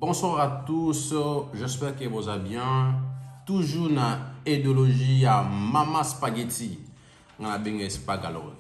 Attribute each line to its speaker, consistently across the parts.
Speaker 1: Bonsoir à tous, j'espère que vous allez bien. Toujours na idéologie ya Mama Spaghetti. Nga na benga Spagalove.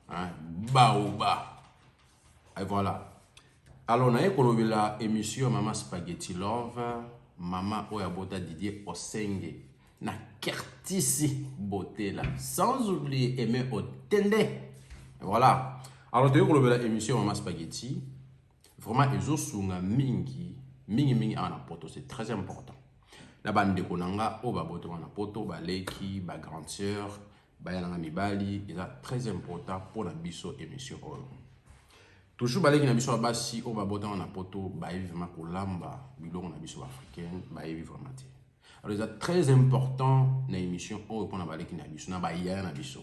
Speaker 1: Hein? Baoba. Et voilà. Alors na kolobela émission Mama Spaghetti Love, mama oyo abota Didier Osenge na Kertisi Botela, sans oublier Aimé Otende. Et voilà. Alors toyei kolobela émission Mama Spaghetti. Vraiment ezosunga mingi mingi mingi awa na poto, c'est très important na bandeko na nga oyo babotama na poto, baleki, bagrande sœur, baya na nga mibali. Eza très important mpona biso émission oyo. Toujours baleki na biso ya basi oyo babotama na poto bayebi vraiment kolamba biloko na biso baafricaine, bayebi vraiment te. Alors eza très important na émission oyo mpona baleki na biso na bayaya na biso.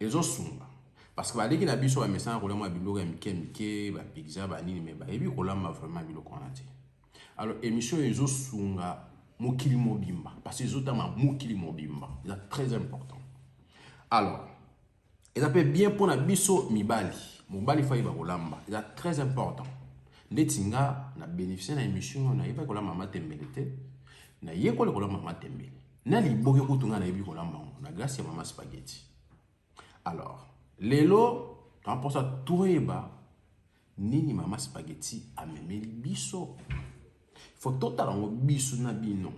Speaker 1: Ezosunga parce que baleki na biso bamesana kolamba biloko ya mike mike, bapizza, banini, mais bayebi kolamba vraiment biloko wana te. Alors émission oyo ezosunga mokili mobimba parce que ezotama mokili mobimba, eza très important. Alors eza mpe bien mpona biso mibali. Mobali faut ayeba kolamba, eza très important. Ndeti nga na bénéficie na émission oyo, nayebaki kolamba matembele te, nayekoli kolamba matembele na liboke. Kutu nga nayebi kolamba yango na grâce ya Mama Spaghetti. Alors lelo toamposa toyeba nini Mama Spaghetti amemeli biso. Faut totala yango biso na bino.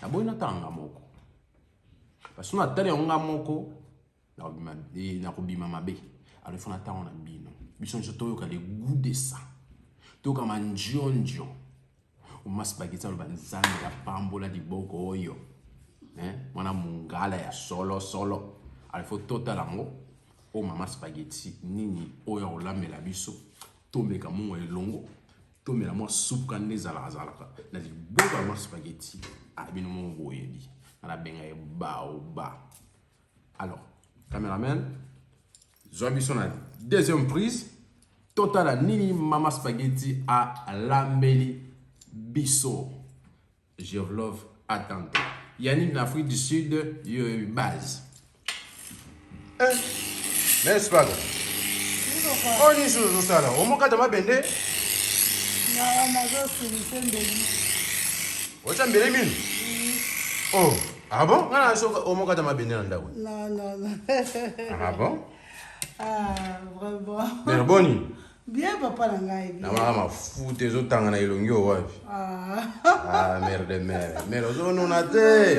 Speaker 1: Naboyi natala nga moko parce que natali yango nga moko, nakobima mabe. Alors il faut natala na bino, biso nyonso toyoka le goût de ça, toyoka manjonjo. Mama Spaghetti aloba: Nzambe apambola liboko oyo, mwana mongala ya solo solo. Alors il faut totala yango oyo Mama Spaghetti nini oyo akolambela biso. Tomeka mongo elongo, tomela mwa supu ka nde ezalaka zalaka na liboko ya mwa Spaghetti. Bino moko boyebi nga nabenga ye Baoba. Alors cameraman, zwa biso na deuxième prise, totala nini Mama Spaghetti alambeli biso. Je vous love, à tantôt. Yannick na Afrique du Sud, yo base. Mais Spaga, oyo nini ozosala? Omokata mabende?
Speaker 2: Nazosilise mbeli.
Speaker 1: Otya mbele mino? Oh, ah bon, nga na soka omokata mabende na ndako.
Speaker 2: Non, non, non.
Speaker 1: Ah bon.
Speaker 2: Ah, vraiment.
Speaker 1: Mais boni?
Speaker 2: Bien, papa na ngai, bien.
Speaker 1: Namonaka mafuta ezotanga na elongi oyo wapi?
Speaker 2: Ah.
Speaker 1: Ah, mère de mère, mère, ozonuna te.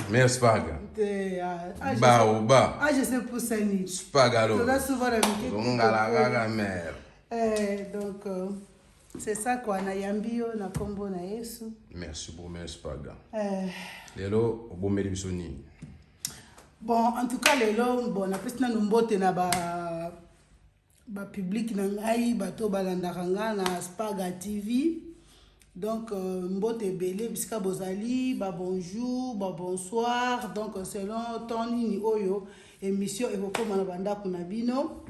Speaker 1: Mère Spaga.
Speaker 2: Te, ah,
Speaker 1: Baoba.
Speaker 2: Ah, je sais pusani.
Speaker 1: Spagalo.
Speaker 2: Toza souvent na mike.
Speaker 1: Ozongala kaka, mère.
Speaker 2: Eh, donc c'est ça quoi, nayambi yo na nkombo na Yesu.
Speaker 1: Merci beaucoup, mère Spaga.
Speaker 2: Eh,
Speaker 1: lelo obombeli biso nini?
Speaker 2: Bon, en tout cas lelo, bon, napesi nanu mbote na ba bapublic na ngai, bato balandaka nga na Spaga TV. Donc mbote ebele bisika bozali, babonjour, babonsoir, donc selon temps nini oyo émission ekokóma na bandako na bino.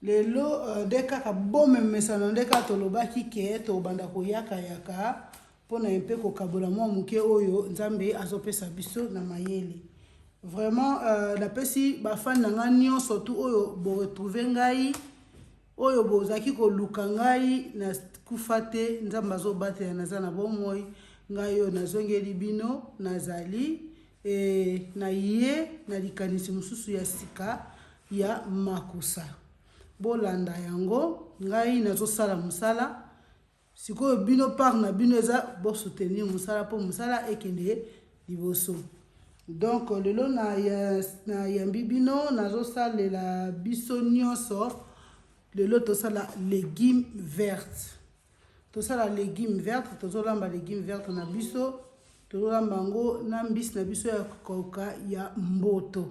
Speaker 2: Lelo nde kaka bomemesano, nde kaka tolobaki ke tobanda koyakayaka mpona mpe kokabola mwa moke oyo Nzambe azopesa biso na mayele. Vraiment napesi bafani na ngai nyonso tu oyo boretrouve ngai, oyo bozalaki koluka ngai. Nakufa te, Nzambe azobatela, naza na bomoi. Ngai oyo nazongeli bino, nazali na ye na likanisi mosusu ya sika ya makusa. Bolanda yango, ngai nazosala mosala. Sikoyo bino, part na bino eza bosoutenir mosala mpo mosala ekende liboso. Donc lelo nayambi bino, nazosalela biso nyonso. Lelo tosala légume verte, tosala légume verte. Tozolamba légume verte na biso, tozolamba yango na mbisi na biso ya koka ya mboto.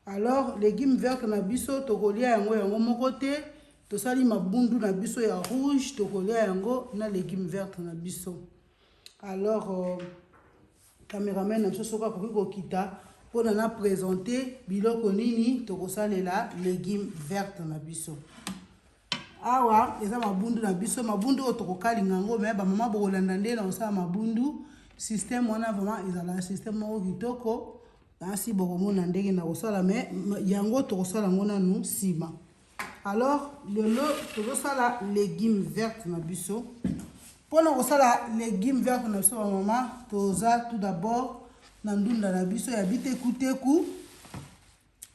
Speaker 2: Alors légume verte na biso, tokolia yango yango moko te. Tosali mabundu na biso ya rouge, tokolia yango na légume verte na biso. Alors cameraman na biso, soki akoki kokita mpona na présente biloko nini tokosalela légume verte na biso. Awa eza mabundu na biso, mabundu oyo tokokalinga yango. Mais bamama, bokolanda nde na kosala mabundu. Système wana vraiment ezala système moko kitoko. Nasi bokomona ndenge na kosala, mais yango tokosala yango nanu nsima. Alors lelo tozosala legume verte na biso. Mpona kosala legume verte na biso bamama, toza tout d'abord na ndunda na biso ya bitekuteku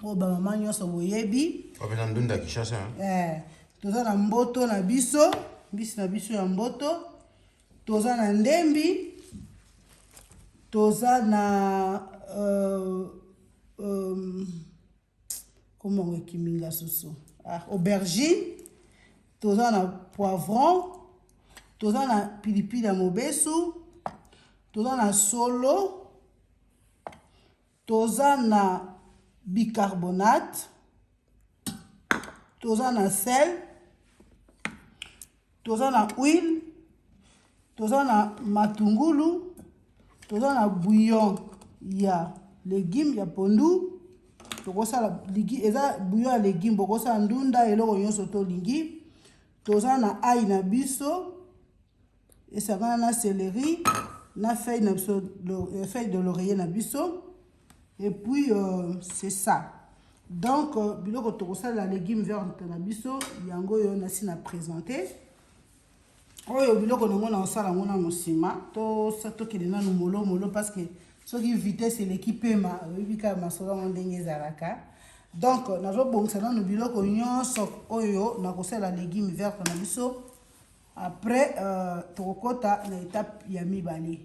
Speaker 2: oyo bamama nyonso boyebi.
Speaker 1: Oyo ndunda ya Kinshasa.
Speaker 2: Eh, toza na mboto na biso, mbisi na biso ya mboto, toza na ndembi, toza na komongo ekiminga susu, ah, aubergine, toza na poivron, toza na pilipili ya mobesu, toza na solo, toza na bicarbonate, toza na sel, toza na huile, toza na matungulu, toza na bouillon ya légume ya pondu. Tokosala eza bouillon ya légume, bokosala ndunda, eloko nyonso tolingi. Toza na ail na biso esangana na céleri na feuille na biso, feuille de laurier na biso, et puis c'est ça. Donc biloko tokosalela légume verte na biso yango oyo nasi na présente. Oyo biloko nango na kosala yango nano nsima. Tokende nano mollo mollo, parce que soki vitesse eleki, pema oyebi kaka masolo yango ndenge ezalaka. Donc nazobongisa nano biloko nyonso oyo nakosala légume verte na biso. Après tokokɔta na étape ya mibale.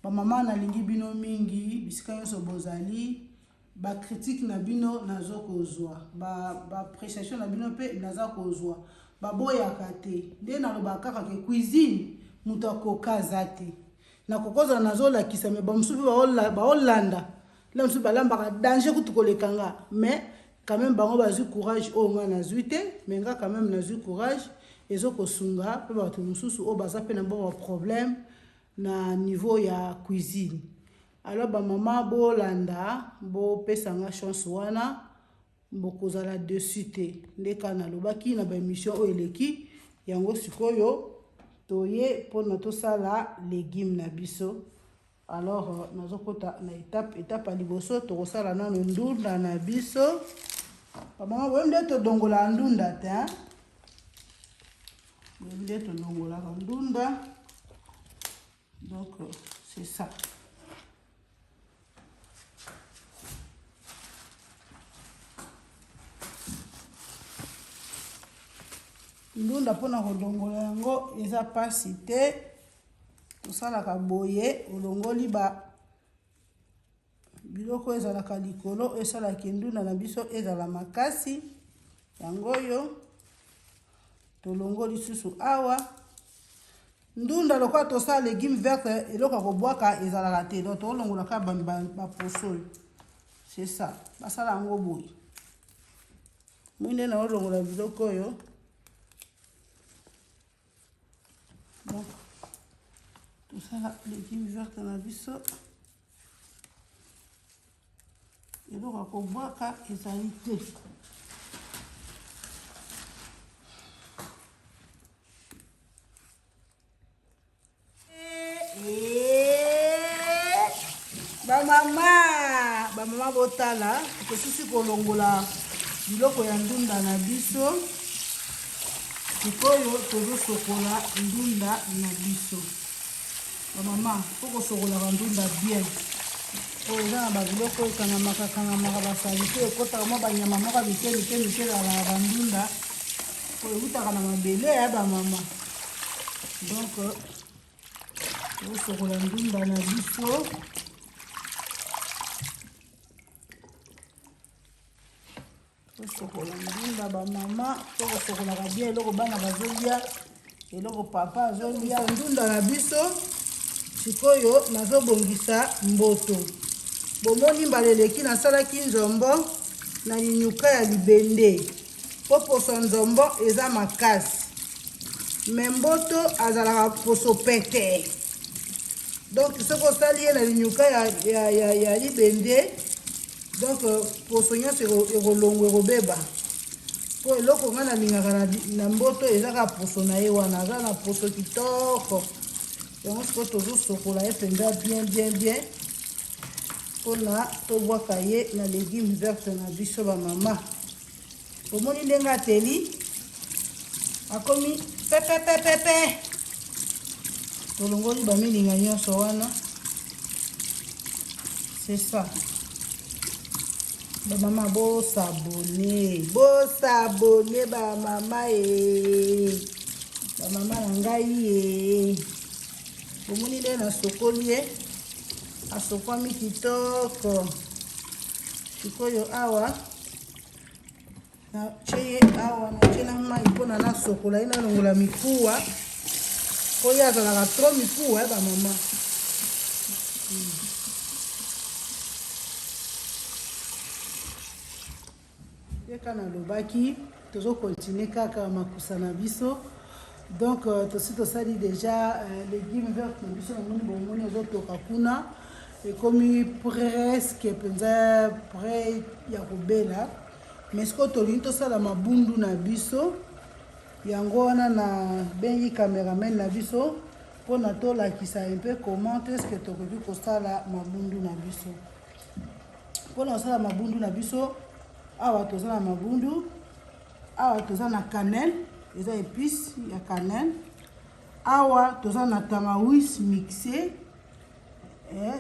Speaker 2: Bamama, nalingi bino mingi bisika nyonso bozali. Bacritique na bino naza kozwa, baappréciation na bino mpe naza kozwa, baboyaka te. Nde nalobaka kaka ke cuisine, moto akoka aza te. Nakokozala nazolakisa, me bamosusu mpe baolanda la mosusu balambaka danger kutu koleka nga, mais quand même bango bazwi courage oyo nga nazwi te. Mais nga quand même nazwi courage, ezokosunga mpe bato mosusu oyo baza mpe na bo baproblème na niveau ya cuisine. Alors bamama, bolanda, bopesanga chance wana, bokozala dessus te. Nde kaka nalobaki na baémission oyo eleki yango. Sikoyo toye mpona tosala légume na biso. Alors nazokota na étape ya liboso. Tokosala nano ndunda na biso. Bamama, boyebi nde todongolaka ndunda te? Boyebi nde todongolaka ndunda. Donc c'est ça. Ndunda, mpona kodongola yango eza mpasi te. Tosalaka boye: olongoli ba biloko ezalaka likolo oyo esalaka ndunda na biso ezala makasi. Yango oyo tolongoli lisusu awa. Ndunda, lokola tosala légume verte, eloko ya kobwaka ezalaka te. Donc tolongola kaka baposo oyo, c'est ça. Basala yango boye mwinde na olongola biloko oyo. Donc tosala légume verte na biso, eloko ya kobwaka ezali te. Bamama, bamama, botala, tosusi kolongola biloko ya ndunda na biso. Sikoyo tozosokola ndunda na biso. Bamama, po kosokolaka ndunda bien, oyo eza na babiloko oyo ekangamaka kangamaka, basaleté ekotaka, mwa banyama moko mike mike mike ezalaka bandunda oyo eutaka na mabele ya bamama. Donc tozosokola ndunda na biso. Tosokola ndunda, bamama, to kosokolaka bien eloko bana bazolia, eloko papa azolia. Ndunda na biso, sikoyo nazobongisa mboto. Bomoni, mbala eleki nasalaki nzombo na linyuka ya libende, mpo poso nzombo eza makasi, me mboto azalaka poso pete. Donc soki osali ye na linyuka ya libende, donc poso nyonso ekolongwa, ekobeba. Mpo eloko ngai nalingaka na mboto eza kaka poso na ye wana, aza na poso kitoko. Yango sikoyo tozosokola ye mpenza bien bien bien mpona tobwaka ye na légume verte na biso. Bamama, Omoni ndenge ateli, akomi pepepepepe. Tolongoli bamilinga nyonso wana. C'est ça. Bamama bosabone, bosabone bamama e, bamama na ngai e. Bomoni nde nasokoli ye, asokwami kitoko. Sikoyo awa natie ye awa, natie na mai mpona nasokola ye, nalongola mikuwa mpo ye azalaka trop mikuwa ya bamama. Yeka nalobaki tozokontinue kaka makusa na biso. Donc tosi tosali déjà légume verte na biso, namoni bomoni ezotoka kuna, ekomi presque mpenza près ya kobela. Mais sikoyo tolingi tosala mabundu na biso, yango wana nabengi cameraman na biso mpona tolakisa un peu comment est-ce que tokoki kosala mabundu na biso. Mpona kosala mabundu na biso, awa toza na mabundu, awa toza na cannelle, eza épice ya cannelle, awa toza na tangawisi mixé,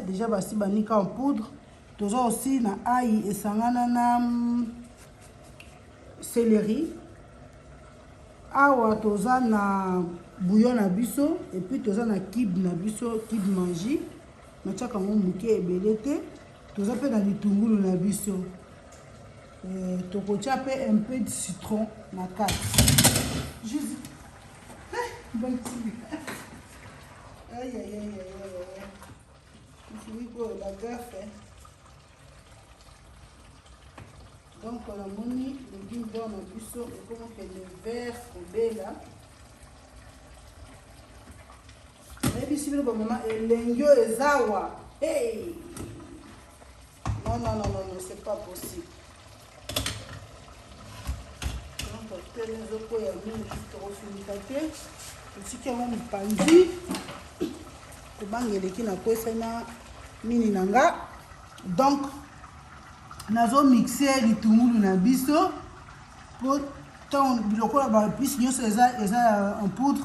Speaker 2: déjà basi banika en poudre, toza aussi na ail esangana na céleri, awa toza na bouillon na biso, et puis toza na cube na biso, cube Maggi, natiaka yango moke, ebele te. Toza mpe na litungulu na biso, tokotia mpe un peu de citron na kati. Jésus, aïe aïe aïe aïe aïe, mfuniko oyo bagafe. Donc namoni légume vert na biso ekomokende vert kobela. Nayebisi bino bamama, elengi oyo ezawa, hey! Non, non, non, non, non, c'est pas possible. Donc tele ezokwea mingi, tokofinika te, totiki yango mopanzi. Kobanga eleki, nakwesai na nini na nga. Donc nazomixe litungulu na biso po ntango lokola baépices nyonso eza en poudre,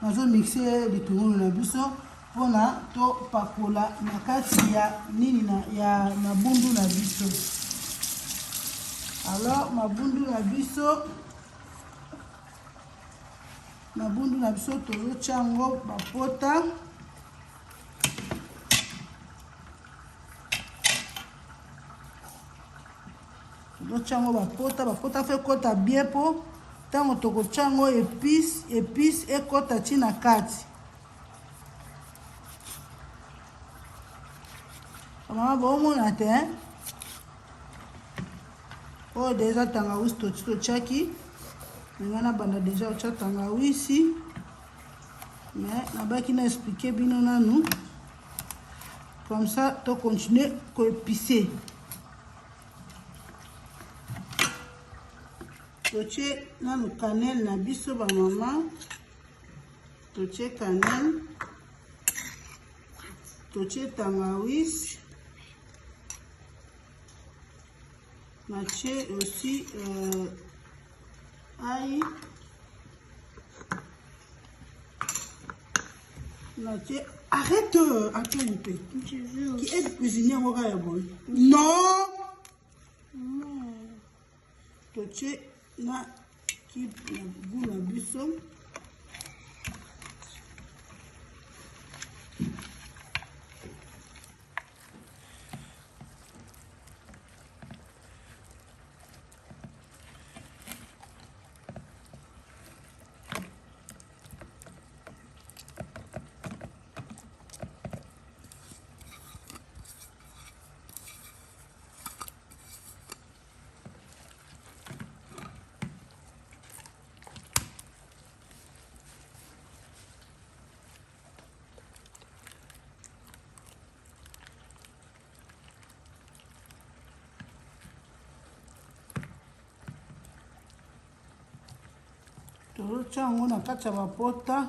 Speaker 2: nazomixe litungulu na biso mpona topakola na kati ya nini na ya mabundu na biso. Alors mabundu na biso tozotya yango bapota. Tozotya yango bapota, bapota faut ekɔta bien mpo ntango tokotya yango épice, épice ekɔta ntina kati. Mama, bomona te oyo deja tangawisi toti totiaki. Nga nabanda deja otya tangawisi, mais nabaki na expliquer bino nanu, comme ça tocontinue koépicer. Totie nanu cannelle na biso, bamama, totie cannelle, totie tangawisi, natie aussi ail, natie. Arrête, attends un peu. Qui aide cuisinier yango kaka ya boye? Non, totie na cube na goût na biso. Tozotya yango na kati ya bapota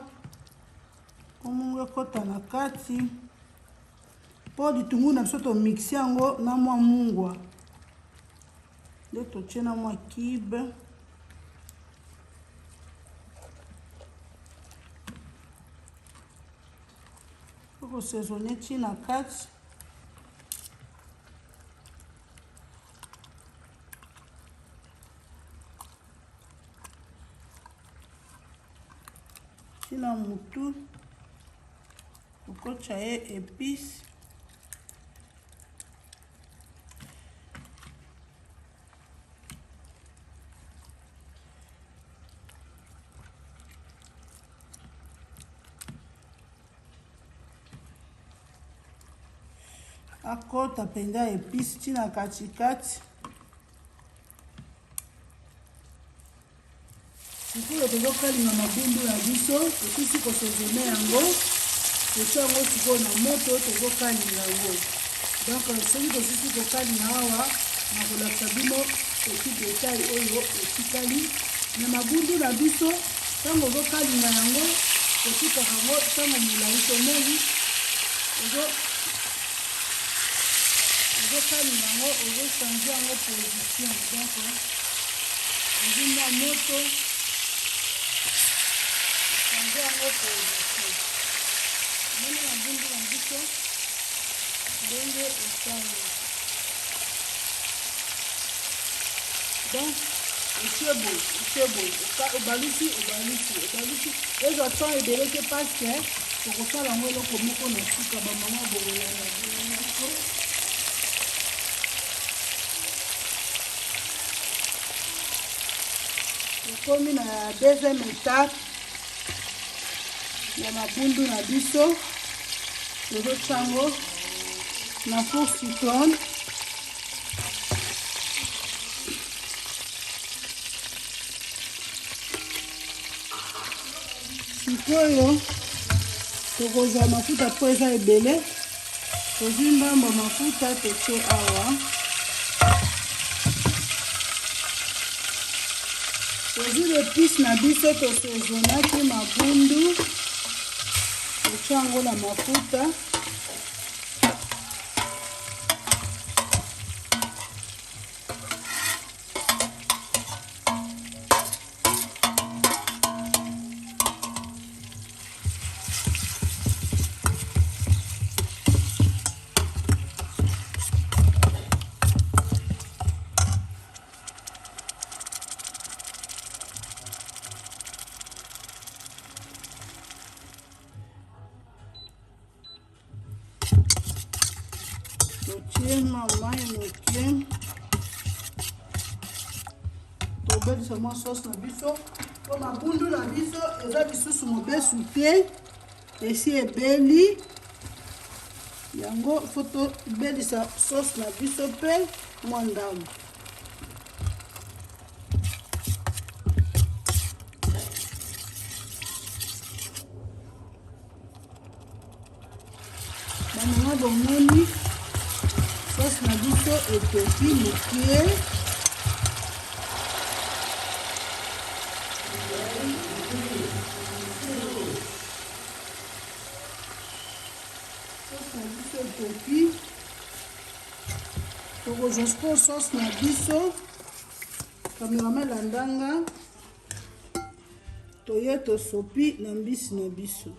Speaker 2: po mungu ekɔta na kati, mpo litungulu na biso tomixe yango na mwa mungwa, nde totie na mwa cube. Po kosaisonne ti na kati. Ti na mutu okotya ye epice. Akota mpenza epice ti na katikati. Sikoyo tozokalinga mabundu na biso, tosisi kosezone yango, totia yango sikoyo na moto, tozokalinga yango. Donc soki tosisi kokalinga awa, nakolakisa bino petit detail oyo etikali. Me mabundu na biso ntango ozokalinga yango, kotikaka yango ntango molai tomoni ozokalinga yango, ozochange yango position. Donc ozwi mwa moto, change yango position. Omoni mabundu na biso ndenge esali. Donc otie boye, otie boye, obalusi, obalusi, obalusi, ezwa temps ebele te parce que tokosala yango eloko moko na suka. Bamama bokolanda biso. Tokomi na deuxième étape ya mabundu na biso, tozotya yango na four cyclone. Sikoyo tokozwa mafuta mpo eza ebele, tozwi ndambo mafuta totie awa, tozwi lepise na biso tosezonaki mabundu, totie yango na mafuta. Totie mwa mai moke, tobebisa mwa sauce na biso mpo mabundu na biso eza lisusu mobesu te, esi ebeli yango. Fo tobelisa sauce na biso mpe mwa ndambo. Bamama, bomoni sauce na biso etoki mokie. Sauce na biso etoki, tokozwa sikoyo sauce na biso. Cameraman, landanga, toye tosopi na mbisi na biso.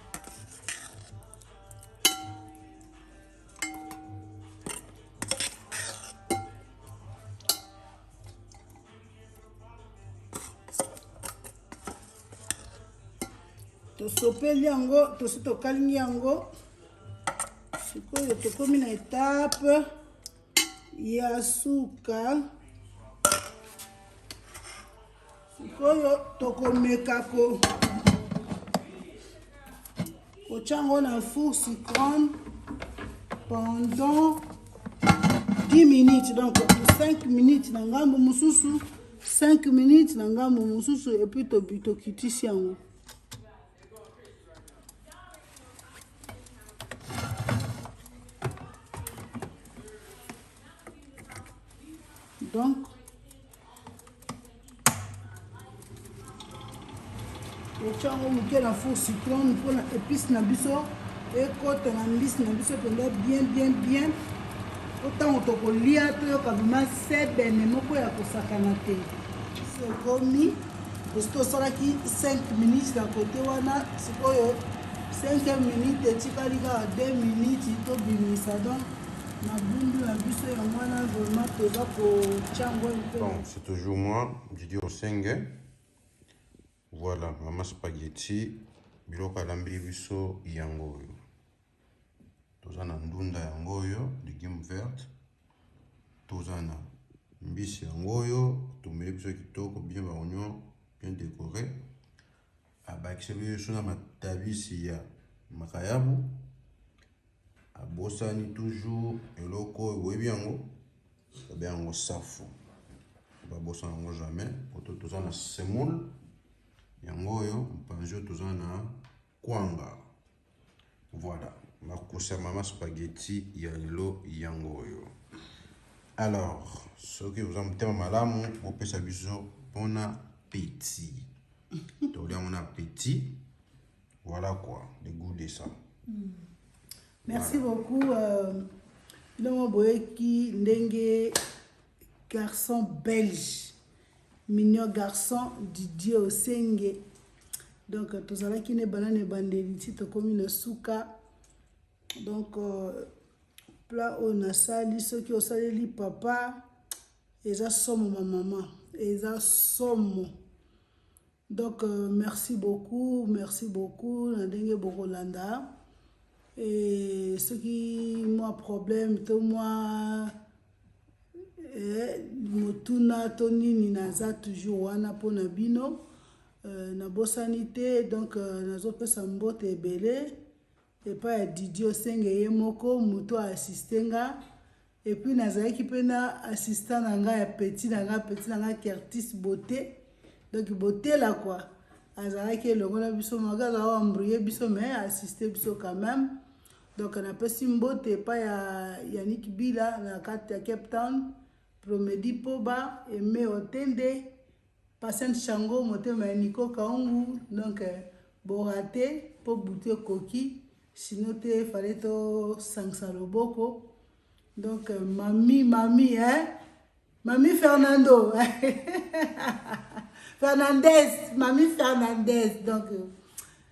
Speaker 2: Tosopeli yango, tosi tokalingi yango. Sikoyo tokomi na etape ya suka. Sikoyo tokomeka ko kotya yango na four cyclone pendant 10 minutes, donc 5 minutes na ngambo mosusu, 5 minutes na ngambo mosusu, et puis tokitisi yango. Donc totya yango moke na four cyclone mpona épice na biso ekota na mbisi na biso mpenza bien bien bien, po ntango tokolia toyoka vraiment sebene moko ya kosakana te. Ekomi, tosi tosalaki 5 minutes na kote wana. Sikoyo 5 minute etikali kaka 2 minutes tobimisa. Donc mabundu na biso yango wana, vraiment toza kotia yango mpe.
Speaker 1: Bon, c'est toujours moi, Didier Osenge. Voilà, Mama Spaghetti, biloko alambeli biso yango oyo. Toza na ndunda yango oyo, légume verte. Toza na mbisi yango oyo, tomeli biso kitoko, bien ba oignon, bien décoré. Abakisi biso na matabisi ya makayabu. Abosani toujours eloko oyo boyebi yango, babe yango safu. Babosana yango jamais. Oto toza na semoule yango oyo, mopanzi oyo toza na kwanga. Voilà, makusa Mama Spaghetti ya lelo yango oyo. Alors, soki oza motema malamu, bopesa biso bon appétit. Tolia yango na appétit. Voilà quoi, le goût de ça.
Speaker 2: Merci beaucoup. Bino boyeki ndenge garçon belge, mignon garçon Didier Osenge. Donc tozalaki ne bana na ebandeli ti tokómi na suka. Donc plat oyo nasali, soki osaleli papa, eza somo. Mamama, eza somo. Donc merci beaucoup, merci beaucoup na ndenge bokolanda. E soki mwa problème to mwa motuna to nini, naza toujours wana mpona bino. Nabosani te. Donc nazopesa mbote ebele epai ya Didier Osenge ye moko, moto aassiste nga. Et puis nazalaki mpe na assistant na ngai ya petit na ngai, petit na ngai Kertis Beauté. Donc botela quoi, azalaki elongo na biso maka, azalaki embrouille biso, mais assiste biso quand même. Donc napesi mbote epai ya Yannick Bila na kati ya Cape Town, Promedi Poba, Eme Otende, Patient Chango, motema ya Nico Kaungu. Donc borate mpo butu ekoki, sino te fale tosangisa loboko. Donc mami, mami, hein? Mami Fernando Fernandez, mami Fernandez. Donc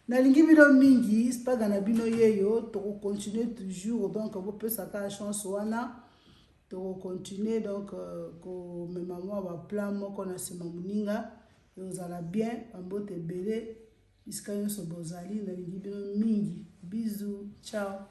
Speaker 2: nalingi bino mingi. Spaga na bino yeyo, tokocontinue toujours. Donc bopesaka chance wana, tokocontinue. Donc komema mwa baplan moko na nsima moninga ekozala bien. Bambote ebele bisika nyonso bozali, nalingi bino mingi. Bisous, ciao.